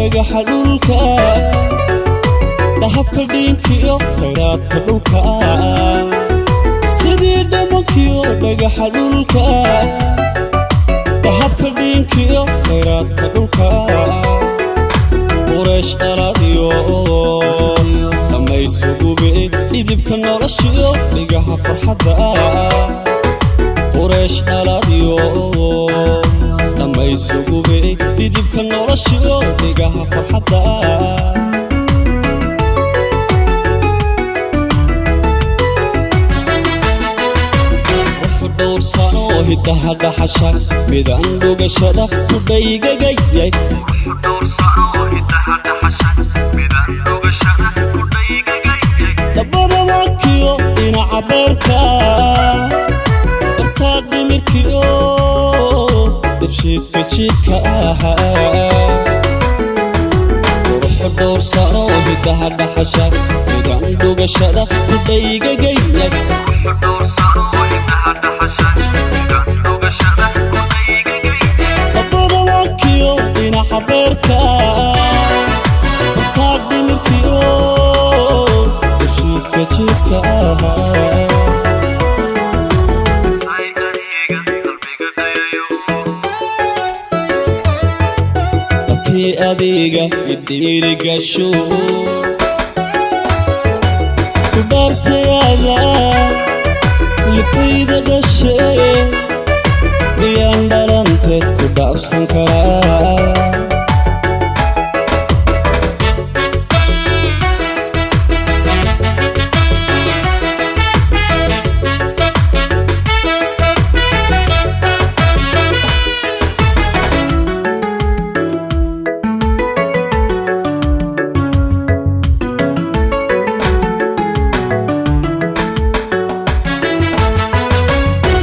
Dhagaxa dhulka, dahabka dhiinkiyo khayraadka dhulka, sidii dhamankiyo dhagaxa dhulka, dahabka dhiinkiyo khayraadka dhulka, Qureesh dhaladiyo dhammaysugube dhidibka noloshiyo dhigaha farxadda. Qureesh dhaladiyo dhammaysugube dhidibka noloshiyo dhigaha farxadda. Wuxuu dhowrsano hidaha dhaxasha midaan dhugashada ku dhaygagayay. Dabada wakiyo dhinaca beerka, dartaa dhimirkiyo dafshiidka jidhka ahaa. Quruxu dhowrsano hidaha dhaxasha midaan dhugashada ku dhaygagayay. Dabada wakiyo dhinaca beerka, dartaa dhimirkiyo dafshiidka jidhka ahaa. Dabtii adiga idhiirigasho ku dhaartayaada lifayda dhashe, miyaan dhalanteed ku dhaafsan karaa?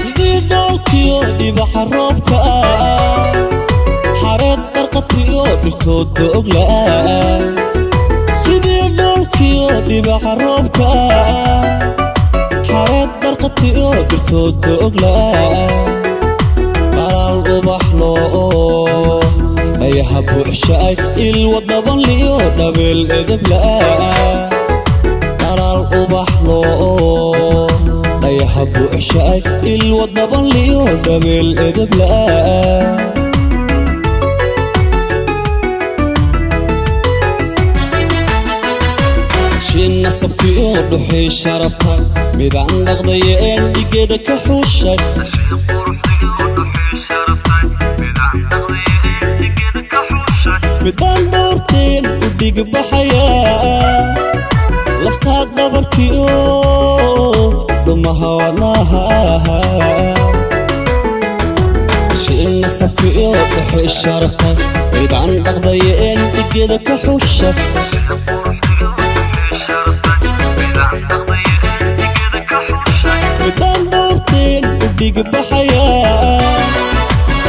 Sidii dhoolkiyo dhibaxa roobka, xareed qarqatiyo dhirtoodka ogla'a. Sidii dhoolkiyo dhibaxa roobka, xareed qarqatiyo dhirtoodka ogla'a, qalaal ubax loo dhayaha buuxshaay, ilwadabanliyo dhabeel edebla'a. Dhalaal ubax loo dhayaha buuxshaay, ilwadabanliyo dhabeel edebla'a. Shin nasabkiyo dhuxii sharafta midaan dhaqdayeen dhigeeda ka xuushay. Midaan dhowrteen u dhigbaxaya, laftaa dhabarkiyo dhumaha wadnaha. Shin nasabkiyo dhuxii sharafta midaan dhaqdayeen dhigeeda ka xuushay. Midaan dhowrteen u dhigbaxaya,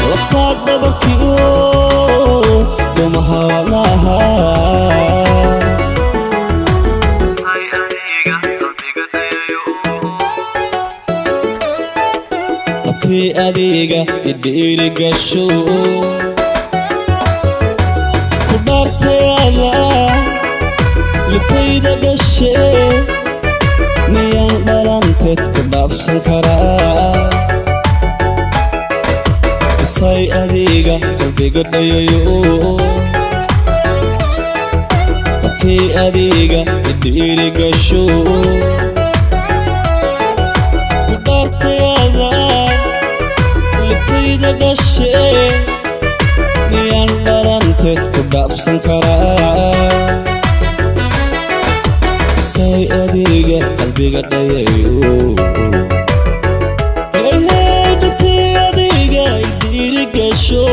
laftaa dhabarkiyo dhumaha wadnaha. Labtii adiga idhiirigasho ku dhaartayaada lifayda dhashe, miyaan dhalanteed ku dhaafsan karaa? Isay adiga qalbiga dhayayo. Labtii adiga idhiirigasho ku dhaartayaada lifayda dhashe, miyaan dhalanteed ku dhaafsan karaa? Isay adiga qalbiga dhayayo. Hey, dhabtii adiga idhiirigasho.